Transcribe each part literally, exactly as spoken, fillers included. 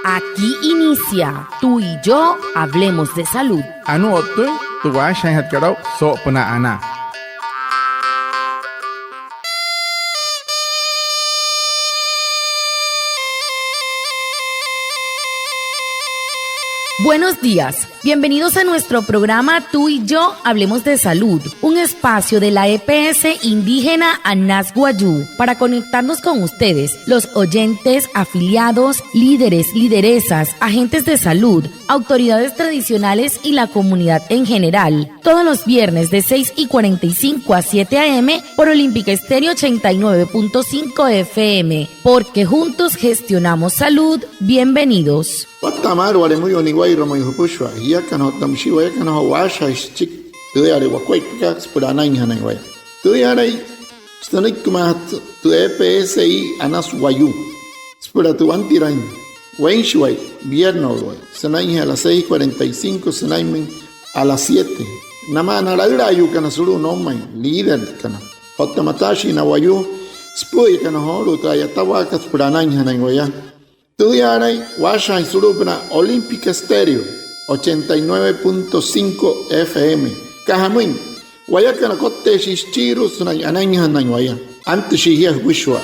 Aquí inicia Tú y yo hablemos de salud. Anuu o'ttüin tü waashajaainjatkat aa'u soo'opünaa anaa. Buenos días. Bienvenidos a nuestro programa Tú y yo hablemos de salud, un espacio de la E P S indígena Anas Wayuu para conectarnos con ustedes, los oyentes, afiliados, líderes, lideresas, agentes de salud, autoridades tradicionales y la comunidad en general. Todos los viernes de seis y cuarenta y cinco a siete a. m. por Olímpica Estéreo ochenta y nueve punto cinco F M, porque juntos gestionamos salud. Bienvenidos. Watta'a maalü wale müyuu niwa'irua ma'i jüpüshua jiakana otta müshii wayakana joo waashajaain süchiki tüüyale wakuaippakat süpüla anainjanain waya. Tüüyalai sünüikimaajatü tü E P S I Anas Wayuu süpüla tü wantiraain weinshiwai, viernes wayuu, sünainjee a las seis cuarenta y cinco sünainmüin a las siete. Namaa na laülaayuukana sulu'u noumain, líderkana otta mataashii na wayuu süpü'üyakana joolu'u tü a'yatawaakat süpüla anainjanain waya. Tüüyaalain waashajaain sulu'upünaa Olímpica Estéreo ochenta y nueve punto cinco F M. Aka jamüin, wayakana kotteeshii süchiirua sünain anainjanain waya. Antüshii jia jüpüshua.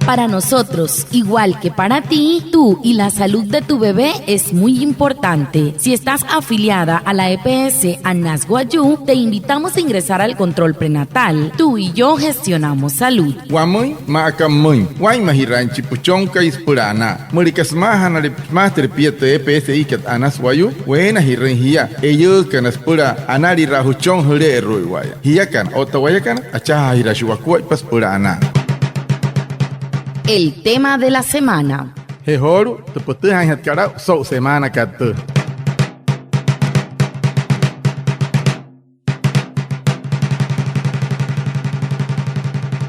Para nosotros, igual que para ti, tú y la salud de tu bebé es muy importante. Si estás afiliada a la E P S Anas Wayuu, te invitamos a ingresar al control prenatal. Tú y yo gestionamos salud. Wamüin maa aka pümüin, waa'inmajiraain chi püchonkai süpüla anaa. Müleka sümaajanale, sümaajatüle pia tü E P S I kat Anas Wayuu, weenajirüin jia eiyuukana süpüla analiraa jüchon jüle'eru'uiwa'aya. Jiakana otta wayakana, achajaajiraashii wakuaippa süpüla anaa. El tema de la semana. Je joolu'u tü pütüjaainjatkat aa'u so'u semaanakat tüü.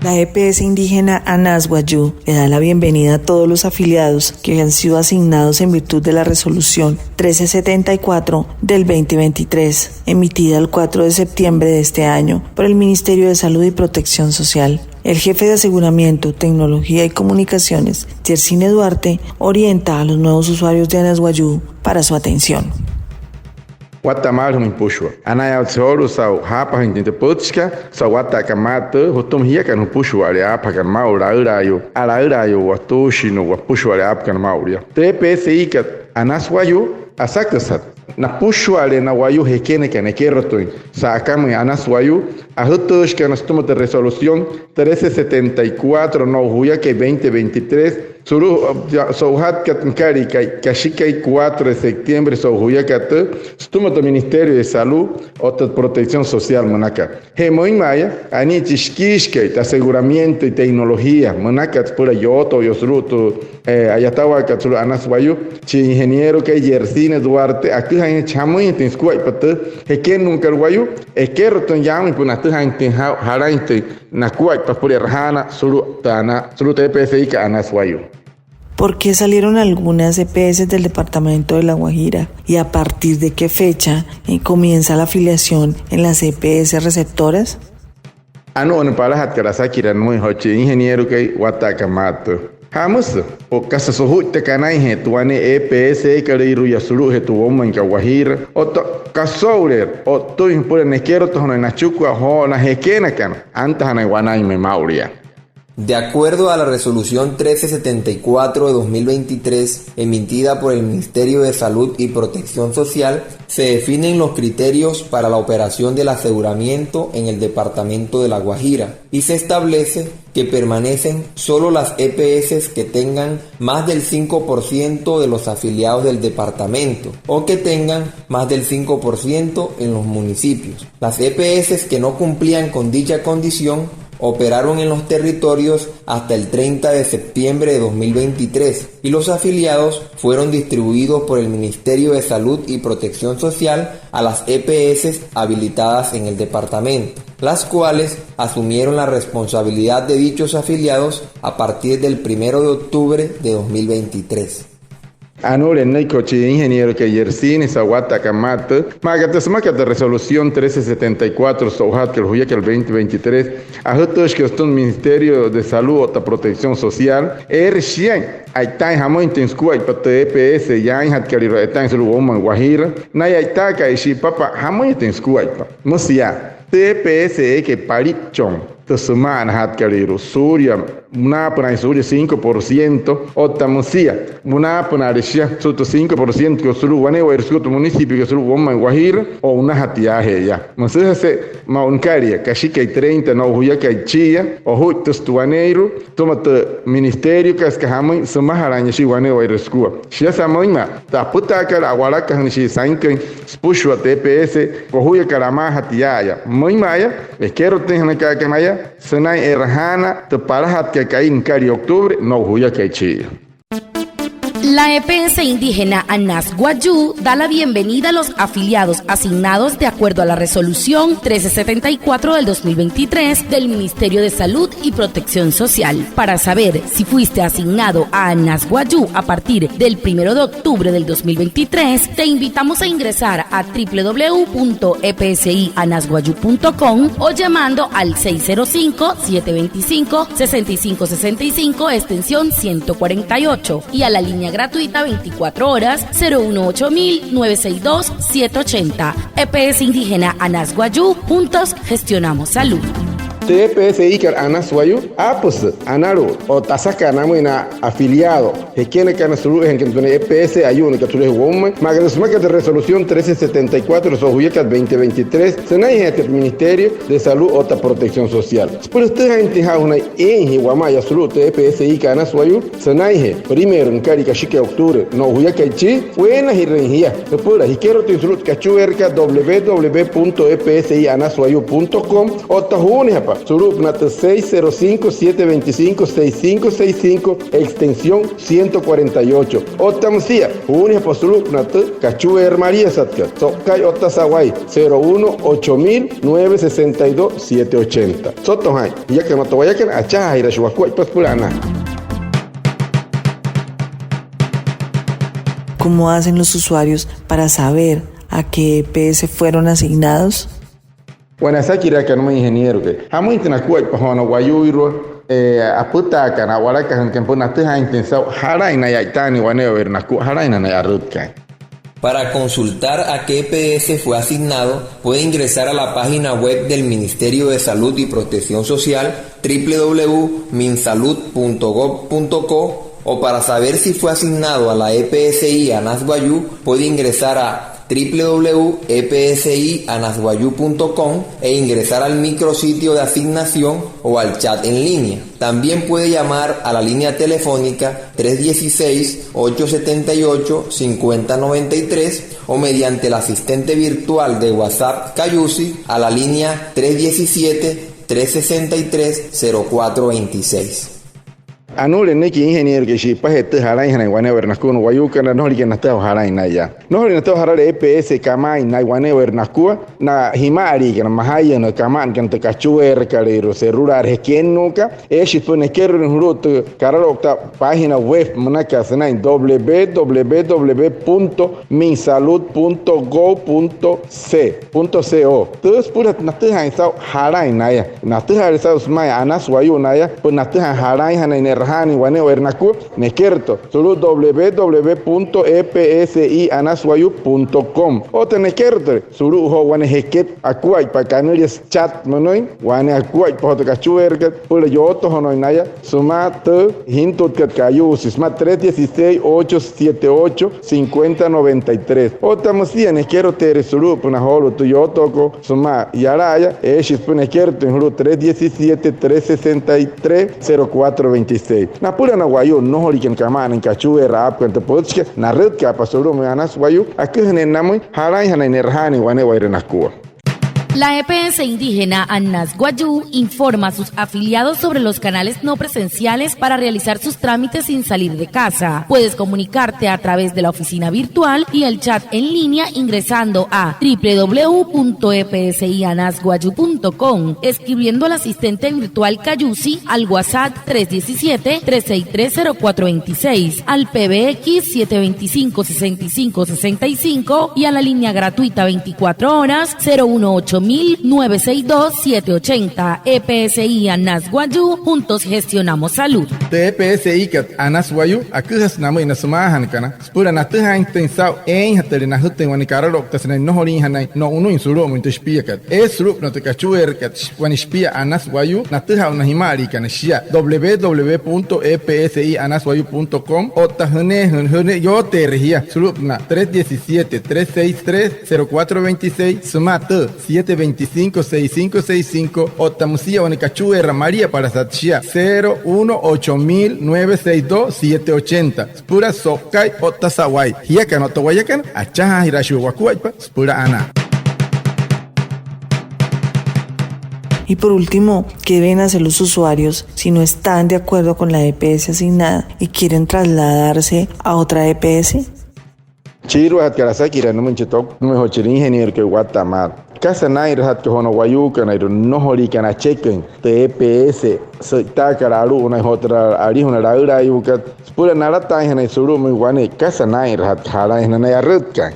La E P S indígena Anas Wayuu le da la bienvenida a todos los afiliados que han sido asignados en virtud de la resolución trece setenta y cuatro del veinte veintitrés, emitida el cuatro de septiembre de este año por el Ministerio de Salud y Protección Social. El jefe de Aseguramiento, Tecnología y Comunicaciones, Yercine Duarte, orienta a los nuevos usuarios de Anas Wayuu para su atención. Watta'a maalü jümüin jüpüshua. Anayaawatse joolu'u saa'u jaapajüinjatüin tü pütchikat saa'u watta'akat maa tüü, jütüma jiakana jüpüshua'ale aapajakana maa'ulu laülaayuu, laülaayuu watuushinuu wapüshua'ale aapakana maa'ulu yaa. Tü E P S I kat Anas Wayuu, asaküsü napüshua'ale'e na wayuu jekenakana ekerotüin sa'akamüin Anas Wayuu, ajütüüshikana sütüma tü resolución trece setenta y cuatro no'u juyakai veinte veintitrés, sulu'u, ya, so'ujatkat nüka'lia ka'i kashikai cuatro de septiembre so'u juyakat tüü, sütüma tü Ministerio de Salud otta tü Protección Social münakat. Je müinma'a yaa, anii chi shikiishikai tü aseguramiento y tecnología münakat süpüla yooto'oyoo sulu'u tü, eh, a'yatawaakat sulu'u Anas Wayuu, chi ingenierokai Yercine Duarte, aküjüinjachi jamüinjatüin sukuaippa tü jekennuukat wayuu, ekerotüin yaamüinpünaa atüjaainjatüin ja-, jalainjatüin nakuaippa süpüla e'rajaana sulu'u tü Ana-, sulu'u tü E P S I kat Anas Wayuu. ¿Por qué salieron algunas E P S del departamento de La Guajira? ¿Y a partir de qué fecha, eh, comienza la afiliación en las E P S receptoras? Anuu wane palajatkat asakira nümüin joo chi ingenierokai watta'akat maa tüü. Jamüsü, o kasa sujuittaka anainjee tü wane E P S eekalüirua yaa sulu'ujee tü woumainkat Wajiira, otta kasa soo'uleerü o'ttüin süpüla nekerotüin sünain nachikua joo na jekenakana antajanain wanainmüin maa'ulu yaa. De acuerdo a la resolución trece setenta y cuatro de dos mil veintitrés, emitida por el Ministerio de Salud y Protección Social, se definen los criterios para la operación del aseguramiento en el departamento de La Guajira y se establece que permanecen solo las E P S que tengan más del cinco por ciento de los afiliados del departamento o que tengan más del cinco por ciento en los municipios. Las E P S que no cumplían con dicha condición operaron en los territorios hasta el treinta de septiembre de dos mil veintitrés y los afiliados fueron distribuidos por el Ministerio de Salud y Protección Social a las E P S habilitadas en el departamento, las cuales asumieron la responsabilidad de dichos afiliados a partir del primero de octubre de dos mil veintitrés. Anuu nünüiki chi ingenierokai Yersinis saa'u watta'akat maa tüü, maa aka tü sümakat tü resolución trece setenta y cuatro so'ujatkat juyakat veinte veintitrés, ajütüshikai sütüma Ministerio de Salud otta Protección Social, eere shiain a'itaain jamüinjatüin sukuaippa tü E P S yaainjatkalüirua a'yataain sulu'u woumain Wajiira. Naya a'itaakai shi'ipapa jamüinjatüin sukuaippa. Müsü yaa, tü E P S eekai palitchon tü süma'anajatkalüirua suulia, munaapünaain suulia cinco por ciento otta müsia munaapünaale shia sulu'u tü cinco por ciento sulu'u wane'ewai sulu'u tü municipiokat sulu'u woumain Wajiira, o'unajatü yaajee yaa. Müsüjese ma'i nükalia, kashikai treinta, no'u juyakai chi'iya, ojuittüsü tü waneeirua sütüma tü ministeriokat süka jamüin sümajalain shia wane'ewai sukua. Shiasa müinma'a, tü apütaakat a'walakajünüshii sainküin süpüshua tü E P S kojuyakat, amaajatü yaa'aya. Müinma'aya, ekerotüinjanaka'aka naya sünain e'rajaana tü palajatkat ka'i nükalia octubre no'u juyakai chi'iya. La E P S indígena Anas Wayuu da la bienvenida a los afiliados asignados de acuerdo a la resolución trece setenta y cuatro del dos mil veintitrés del Ministerio de Salud y Protección Social. Para saber si fuiste asignado a Anas Wayuu a partir del primero de octubre del dos mil veintitrés, te invitamos a ingresar a w w w punto e p s i anas wayuu punto com o llamando al seis cero cinco, siete veinticinco, sesenta y cinco sesenta y cinco, extensión ciento cuarenta y ocho, y a la línea gratuita veinticuatro horas, cero uno ocho mil nueve seis dos siete ochenta. E P S Indígena Anas Wayuu, juntos gestionamos salud. Tü E P S I-kat Anas Wayuu, aapüsü analu'ut otta asakat namüin na afiliado jekenakana sulu'ujeena tü E P S ayu'unakat sulu'ujee woumain, maa aka tü sümakat tü resolución trece setenta y cuatro so'u juyakat veinte veintitrés, sünainjee tü Ministerio de Salud otta Protección Social. Süpüla jütüjaainjatüin jaa'u sünain eein jia wama'aya sulu'u tü E P S I-kat Anas Wayuu, sünainjee primero nükalia kashikai octubre no'u juyakai chii, weenajirüin jia. Süpüla jikerotüin sulu'u tü kachueerakat w w w punto e p s i anas wayuu punto com otta juunijapa sulu'upünaa tü seis cero cinco, siete veinticinco, seis cinco seis cinco, extensión ciento cuarenta y ocho. Otta müsia juunijapa sulu'upünaa tü kachueera maliasatkat so'uka'i otta sa'wai, cero uno ocho mil nueve sesenta y dos siete ochenta. Soto jaa'in, jiakana otta wayakana, achajaajiraashii wakuaippa süpüla anaa. ¿Cómo hacen los usuarios para saber a qué E P S fueron asignados? Wane asakiraaka nümüin ingenierokai, jamüinjatü nakuaippa joo na wayuuirua, eh, apütaakana, a'walakajünakana, süpüla natüjaainjatüin saa'u jalain naya a'itaanüin wane'ewaire nakua, jalainna naya arütkaain. Para consultar a qué E P S fue asignado, puede ingresar a la página web del Ministerio de Salud y Protección Social, w w w punto minsalud punto gov punto co, o para saber si fue asignado a la E P S I Anas Wayuu, puede ingresar a w w w punto e p s i anas wayuu punto com e ingresar al micrositio de asignación o al chat en línea. También puede llamar a la línea telefónica tres dieciséis, ocho setenta y ocho, cincuenta noventa y tres o mediante el asistente virtual de WhatsApp Kayusi a la línea tres diecisiete, tres sesenta y tres, cero cuatro veintiséis. Anuule nünüiki ingenierokai shi'ipajee tü jalainjanain wane'ewaire nakua na wayuukana, nnojolikana natüjaa jalain naya. Nnojolüin natüjaa jaralü E P S kamaain naya wane'ewaire nakua, na jima'aliikana, majayünnüü kama'anakana tü kachueerakalüirua celular jekennuuka, eeshii süpüla nekerolüin julu'u tü karaloukta página web münaka sünain w w w punto minsalud punto gov punto c punto c o. Tü süpüla natüjaain saa'u jalain naya. Natüjaale saa'u sümain Anas Wayuu naya, süpüla natüjaain jalainjanain ne'rajaanüin wane'ewaire nakua, nekerotüin sulu'u w w w punto e p s i anas wayuu punto com. Otta nekerotüin sulu'u joo wane jeket akuaippa kanüliasü chat münüin, wane akuaippa joo tü kachueerakat, süpüla yootüjünüin naya sümaa tü jintutkat Kayusi sümaa tres dieciséis, ocho siete ocho, cincuenta noventa y tres. Otta müsia nekeroteere sulu'upünaa joolu'u tü yootookot sümaa yala'aya, eeshii süpüla nekerotüin julu'u tres diecisiete, tres sesenta y tres, cero cuatro veintiséis. Napüla na wayuu nnojolikana kama'anain kachueera aapükana tü pütchikat, narütka'apa sulu'umüin Anas Wayuu aküjüne'e namüin jalainjanain ne'rajaanüin wane'ewaire nakua. La E P S indígena Anas Wayuu informa a sus afiliados sobre los canales no presenciales para realizar sus trámites sin salir de casa. Puedes comunicarte a través de la oficina virtual y el chat en línea ingresando a w w w punto e p s i anas wayuu punto com, escribiendo al asistente virtual Kayusi al WhatsApp tres diecisiete, tres seis tres, cero cuatro veintiséis, al P B X siete veinticinco, sesenta y cinco sesenta y cinco y a la línea gratuita veinticuatro horas cero uno ocho mil nueve seis dos siete ochenta. E P S I Anas Wayuu, juntos gestionamos salud. Tü E P S I kat Anas Wayuu aküjasü namüin na sümaajanakana süpüla natüjaainjatüin saa'u eeinjatüle najütüin wane karaloukta sünain nnojoliinjanain no'unüin sulu'umüin tü shipiakat. Eesü sulu'upünaa tü kachueerakat wane shipia Anas Wayuu natüjaa aa'u na jimaaliikana shia w w w punto e p s i anas wayuu punto com otta jüneejüin jüne yooteere jia sulu'upünaa tres diecisiete, tres seis tres, cero cuatro veintiséis sümaa tü siete veinticinco, seis cinco seis cinco otta müsia wane kachueera maliapalasat shia cero uno ocho mil nueve seis dos siete ochenta. Süpüla so'ukai otta sa'wai. Jiakana otta wayakana, achajaajiraashii wakuaippa süpüla anaa. Y por último, ¿qué deben hacer los usuarios si no están de acuerdo con la E P S asignada y quieren trasladarse a otra E P S? Chiiruajatkat asakiraa nümüin chi toktüle nümüin joo chi ingenierokai watta'a maalü. ¿Kasa naa'inrajatkat joo na wayuukanairua nnojoliikana acheküin tü E P S sü'itaakat alu'unain joo türa alijuna laülaayuukat süpüla nalataainjanain sulu'umüin wane? ¿Kasa naa'inrajatkat jalaainjanain arütkaain?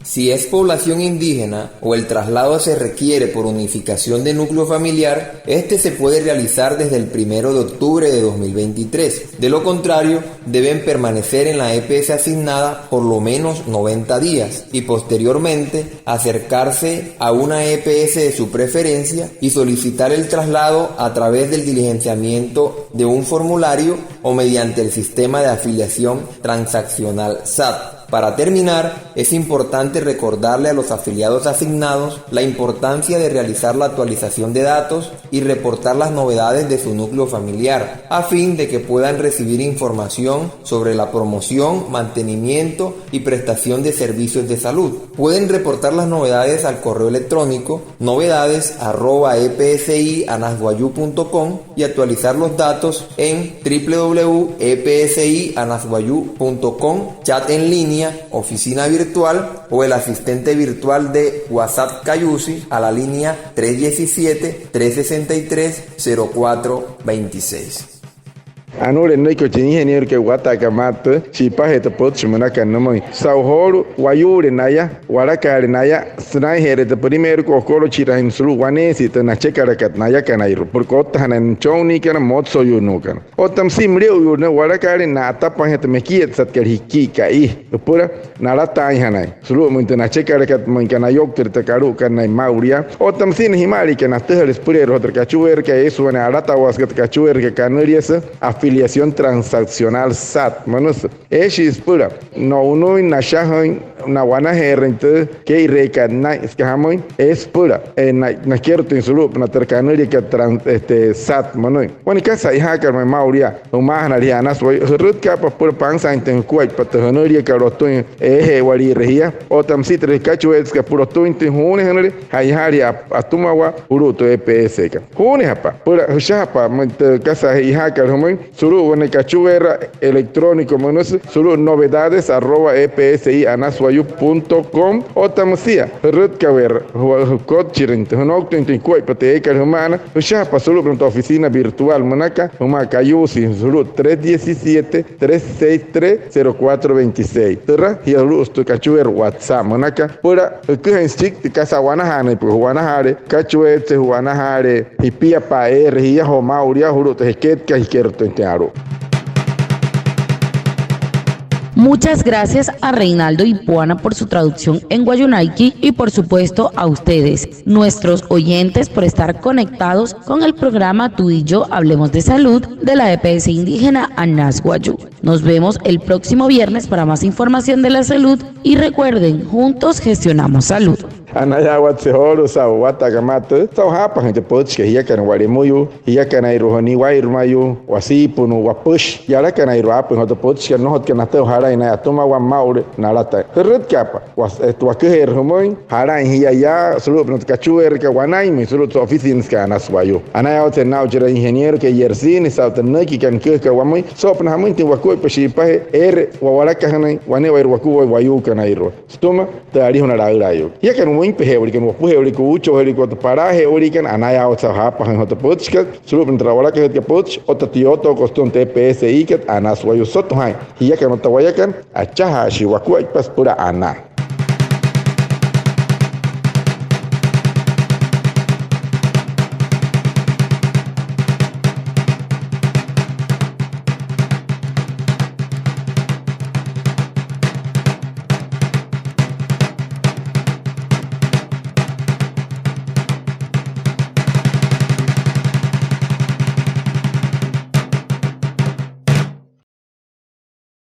Si es población indígena o el traslado se requiere por unificación de núcleo familiar, este se puede realizar desde el primero de octubre de dos mil veintitrés. De lo contrario, deben permanecer en la E P S asignada por lo menos noventa días y posteriormente acercarse a una E P S de su preferencia y solicitar el traslado a través del diligenciamiento de un formulario o mediante el sistema de afiliación transaccional sat. Para terminar, es importante recordarle a los afiliados asignados la importancia de realizar la actualización de datos y reportar las novedades de su núcleo familiar, a fin de que puedan recibir información sobre la promoción, mantenimiento y prestación de servicios de salud. Pueden reportar las novedades al correo electrónico novedades arroba e p s i anas wayuu punto com y actualizar los datos en w w w punto e p s i anas wayuu punto com, chat en línea, oficina virtual o el asistente virtual de WhatsApp Kayusi a la línea tres diecisiete, tres sesenta y tres, cero cuatro veintiséis. Anuu nünüiki chi ingenierokai watta'akat maa tü shi'ipajee tü pütchi münakana nümüin. Saa'u joolu'u wayuule naya, walakaale naya, sünainje'ere tü primerokot okolochiraain sulu'u waneesia tü nachekalakat nayakanairua, porque ottajanain nüchonniikana, motsoyuunuukana. Otta müsia müle'uyuule naya walakaale, na'atapainjatü mekietsatkat jikii ka'i süpüla nalataainjanain sulu'umüin tü nachekalakat müinka nayouktüle tü kalu'ukanain maa'ulu yaa. Otta müsia na jima'aliikana, atüjale süpüleerua joo tü kachueerakat, eesü wane alatawaasekat tü kachueerakat kanüliasü afiliación transaccional sat münüsü. Eeshii süpüla no'unüin, nashajüin, na'wanaje'erüin tü kee'ireekat naa'in, süka jamüin, eesü süpüla, e, na, nakerotüin sulu'upünaa tü kanüliakat tran-, este, sat münüin. Wane kasa che'ojaakat ma'i maa'ulu yaa, jümaajanale jia Anas Wayuu, jürütkaapa süpüla pansaainjatüin jukuaippa tü jünüliakat lotüin eeje'ewaliire jia. Otta müsia tü kachueetsekat süpüla lotüinjatüin, juunejünüle che'ojaale jia at-, atümawaa sulu'u tü E P S-kat. Juunejapa süpüla, jüshajapa müin tü kasa che'ojaakat jümüin sulu'u wane kachueera electrónico münüsü sulu'u novedades arroba e p s i anas wayuu punto com. Otta müsia jürütkaweerü, jü-, jükotchirüinjatü, jünouktüinjatüin jukuaippa tü eekat jüma'ana, jüshajapa sulu'upünaa tü oficina virtual münaka, jümaa Kayusi, sulu'u tres diecisiete, tres seis tres, cero cuatro veintiséis. Türa, jia sulu'usü tü kachueera WhatsApp münaka, süpüla jüküjain süchiki tü kasa a'wanajaanüin, ju'wanajaale kachueetse, ju'wanajaale jipiapa'eere jia joo maa'ulu yaa, sulu'u tü jeketkat jikerotüinjatüin alu'u. Muchas gracias a Reinaldo Ipuana por su traducción en wayuunaiki y, por supuesto, a ustedes, nuestros oyentes, por estar conectados con el programa Tú y Yo Hablemos de Salud de la E P S indígena Anas Wayuu. Nos vemos el próximo viernes para más información de la salud y recuerden, juntos gestionamos salud. Anayaawatsü joolu'u saa'u wawataaka maa tüü, saa'u jaapajüin tü pütchikat jiakana wa'lemüyuu, jiakanairua joo niwa'irua mayuu, wasiipünuu, wapüshi, yalakanairua aapüin joo tü pütchikat, nnojotka natüma jalain naya atüma, wamma maa'ulu nalatain. Jürütkaapa, was-, este, waküjeerü jümüin, jalain jia yaa sulu'upünaa tü kachueerakat wanainmüin sulu'u tü oficinasükat Anas Wayuu. Anayaawatsü naa'u chira ingenierokai Yersiini saa'u tü nünüikikat nüküjakat wamüin, soo'opünaa jamüinjatüin wakuaippa shi'ipajee eere wa'walakajünüin wane'ewai wakuaippa wayuukanairua sütüma tü alijuna laülaayuu. Jiakana wüinpeje'ewaliikana, wopuje'ewaliikana, uuche'ewaliikana, otta palaaje'ewaliikana, anayaawatsü saa'u jaapajüin joo tü pütchikat sulu'upünaa tü a'walakajütkat pütchi otta tü yootookot sütüma tü EPSIkat Anas Wayuu. Soto jaa'in, jiakana otta wayakana, achajaashii wakuaippa süpüla anaa.